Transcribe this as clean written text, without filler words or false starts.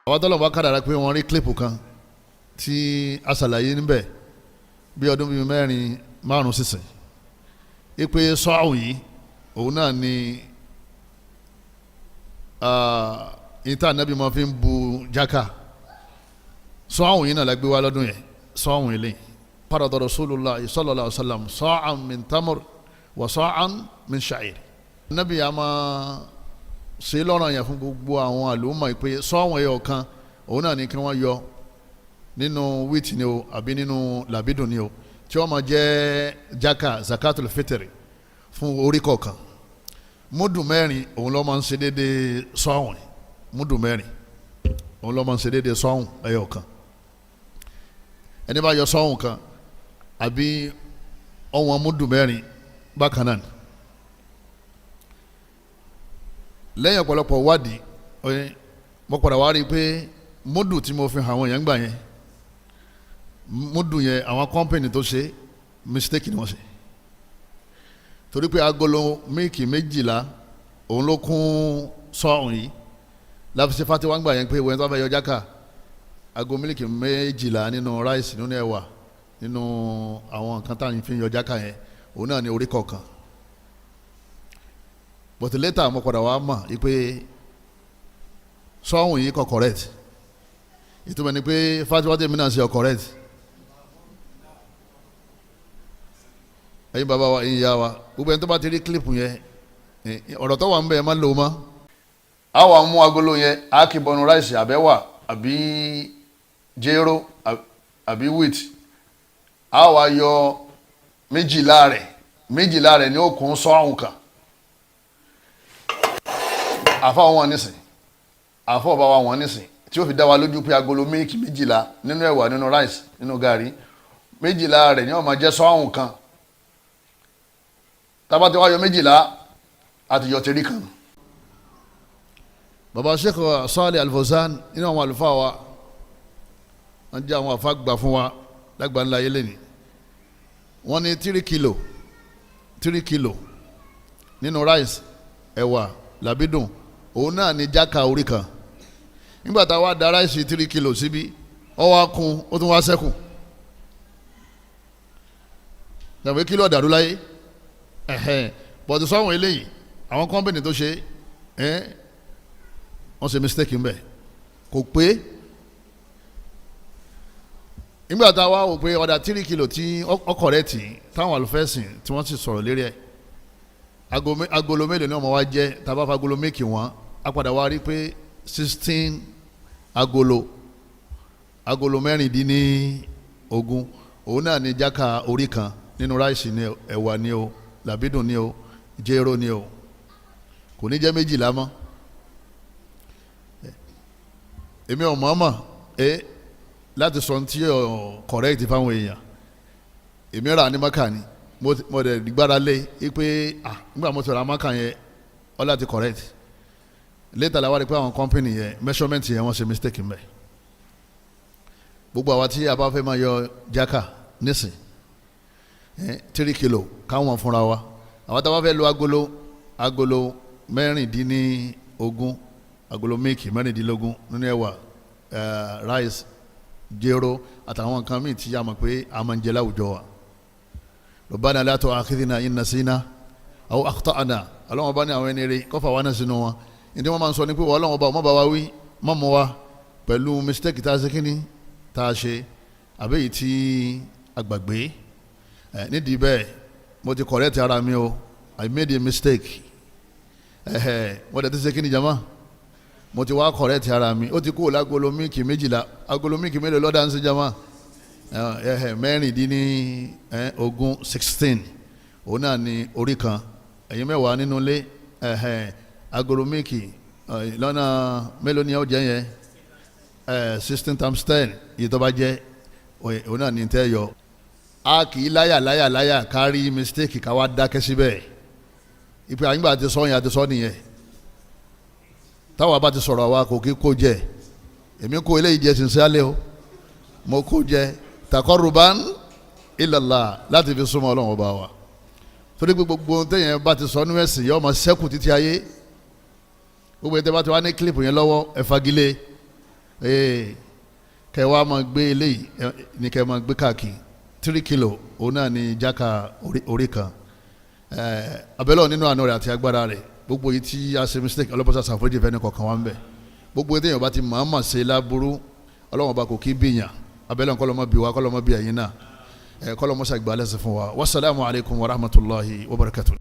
Àwọn tọ́lọ̀ bá kádàrá pé wọ́n rí clip kan tí a ṣàlàyé níbẹ̀ bí ọdún bíi mẹ́rin márùn sísìn, ipe sọ́ọ̀hún yìí, òun náà ni ìta Ànábì máa fi ń bu jáka. Sọ́ọ̀hún yìí náà la gbé wá lọ́dún yẹn. Sọ́ọ̀hún eléyìí, farada Rasulullah sallallahu alaihi wasallam sa'an min tamr wa sa'an min sha'ir. Ànábì a máa ṣe lọ́rọ̀ yẹn fún gbogbo àwọn àlùmọ̀ pé sọ́ọ̀hún ẹyọ kan, òun náà ni kí wọ́n yọ nínú wheat ni o, àbí nínú làbídùn ni o, tí wọ́n máa jẹ́ jaka zakatul fitri fún orí kọ̀ọ̀kan. Múdù 4, òun ló máa ń ṣe déédéé sọ́ọ̀hún. Múdù 4, òun ló máa ń ṣe déédéé sọ́ọ̀hún ẹyọ kan. Ẹni bá yọ sọ́ọ̀hún kan àbí ọ̀wọ́n múdù 4 bákan náà. Lẹ́yìn ọ̀pọ̀lọpọ̀ wádìí, mo padà wá rí i pé múdù tí mo fi hàn àwọn èèyàn gbà yẹn, múdù yẹn, àwọn kọ́ńpìnì tó ṣe mistake ni wọ́n ṣe, torí pé agolo mílìkì 12, òun ló kún sọ́ọ̀hún yìí. Láfi ṣe fatiwa gbà yẹn pé wọ́n tó fẹ́ yọ jáka, ago mílìkì 12 nínú ráìsì, nínú ẹ̀wà, nínú àwọn nǹkan táwọn fi ń yọ jáka yẹn, òun náà ní orí kọ̀ọ̀kan. But later, mo padà wá mọ̀ pé sọ́ọ̀hún yìí kò correct. Ìtumọ̀ ni pé fatiwa tèmi náà ṣe ọ̀ correct. Ẹ̀yin bàbá wa, ẹ̀yin ìyá wa, gbogbo ẹni tó bá ti rí clip yẹn, ọ̀rọ̀ tó wà ń bẹ̀, ẹ má lò ó mọ́. A wà mú agolo yẹn, a kì í bọnu ráìsì àbẹ́wà àbí jéró àbí wheat, a wà yọ 12 rẹ̀. 12 rẹ̀ ní ó kún sọ́ọ̀hún kan. Àfa wọn nísìn, àfa ọba wa wọn nísìn, tí ó fi dá wa lójú pé agolo mílíkì 12 nínú ẹ̀wà, nínú ráìsì, nínú gàrí, 12 rẹ̀ ní ó máa jẹ́ sọ́ọ̀hún kan. Tábà tí wàá yọ 12, àti yọ tẹ̀rí kan. Baba Sheikh Salih Al-Fawzan, nínú àwọn àlùfáà wa, wọ́n jẹ́ àwọn àfa gbà fún wa lágbà ńlá yẹlẹ́ ni. Wọ́n ní 3 kilo, 3 kilo nínú rice, ẹ̀wà, làbídùn, òun náà ní jáka orí kan. Nígbà tá a wá da rice 3 kilo síbí, ó wá kún, ó tún wá sẹ́kù tàbí kílò ọ̀dàrú láyé ẹ̀hẹ́n. Bọ̀dù sọ́wọ́n eléyìí, àwọn company tó ṣe ẹ́, wọ́n ṣe mistake ń bẹ̀, kò pé. Nígbà tá a wá wò pé ọ̀dà 3 kilo tí ọkọ̀ rẹ̀ tì táwọn àlùfẹ́sìn tí wọ́n sì sọ̀rọ̀ lérí ẹ̀, agolo mélòó ni wọ́n wá jẹ́? Tá a bá fa agolo méèkì wọ́n á padà wá rí pé 16 agolo, agolo 16, òun náà ní jáka orí kan nínú ráìsì ní, ẹ̀wà ní o, làbídùn ní o, jéró ní o. Kò ní jẹ́ 12 mọ́. Èmi ò mọ̀ mọ̀ ẹ láti sọ tí ò correct fáwọn èèyàn. Èmi rà ní Maka ni, mo dẹ̀ gbára lé e pé, ah, nígbà mo sọ̀rọ̀ Maka yẹn, ọ láti correct. Later la wá rí pé àwọn company yẹn, measurement yẹn, wọ́n ṣe mistake mbẹ́. Gbogbo àwa tí a bá fẹ́ máa yọ jáka nísìn, 3 kilo káwọn fúnra wa. Àwọn tá a bá fẹ́ lo agolo, agolo 16, agolo mílìkì 16 nínú ẹ̀wà, rice, jéró àtàwọn nǹkan míì tí a mọ̀ pé a máa ń jẹ láwùjọ wa. Rabbana la tu'akhidhna in nasina aw akhta'na. Ọlọ́wọ́n bá ní àwọn ẹni rè kọ́fà wa náà sínú wọn. Ìdí wọn máa ń sọ ní pé Ọlọ́wọ́n bá ọmọ bá wa wí mọ́mọ́ wa pẹ̀lú mistake tá a ṣe, kíní tá a ṣe àbẹ́yìí tí a gbàgbé. Ẹ nídìí bẹ́ẹ̀, mo ti correct ara mi o. I made a mistake. Ẹ̀hẹ̀, mo dẹ̀ ti ṣe kíni jama, mo ti wá correct ara mi. Ó ti kú lágolo mílìkì 12. Agolo mílìkì mélòó lọ́dà ń ṣe, jama? Ẹ̀hẹ̀, 16, 16, òun náà ní orí kan. Ẹ̀yin 10 nínú ilé, ẹ̀hẹ̀, agolo mílìkì lọ́nà mélòó ni ó jẹ́ yẹn? 16 times 10, iye tó bá jẹ́, òun náà ní tẹ́ yọ. A kì í láyà láyà láyà kárí mistake ká wá dákẹ́ síbẹ̀ ìpè àyìnbá àti sọ yẹn, àti sọ nìyẹn. Táwa bá ti sọ̀rọ̀, àwa kò kí kó jẹ. Èmi kó eléyìí jẹ sincerely o. Mo kó jẹ taqarruban ilallah, láti fi súnmọ́ Ọlọ́run ọba wa, torí pé gbogbo ohun téèyàn bá ti sọ nínú ẹ̀sìn yóò máa ṣẹ́kù títí ayé. Gbogbo ẹni tẹ́ bá ti wá ní clip yẹn lọ́wọ́, ẹ fagilé. Ee, kẹ wá máa gbé eléyìí ní kẹ máa gbé káàkiri. 3 kilo òun náà ní jáka orí kan. Abẹ́lẹ́ nínú àánú rẹ̀ àti agbára rẹ̀, gbogbo yìí tí a ṣe mistake, ọlọ́pàá ṣàforíjì fẹ́ni kọ̀ọ̀kan wá ń bẹ̀. Gbogbo yìí téèyàn bá ti mọ̀ọ́mọ̀ ṣe láburú, Ọlọ́wọ́n bá kò kí bìyàn. Abẹ́lẹ́ kọ́lọ́mọ bí wa, kọ́lọ́mọ bí ẹ̀yin náà, kọ́lọ́mọ ṣàgbà lẹ́sẹ̀ fún wa. Wasalaamu alaykum wa rahmatulahi wa barakatuh.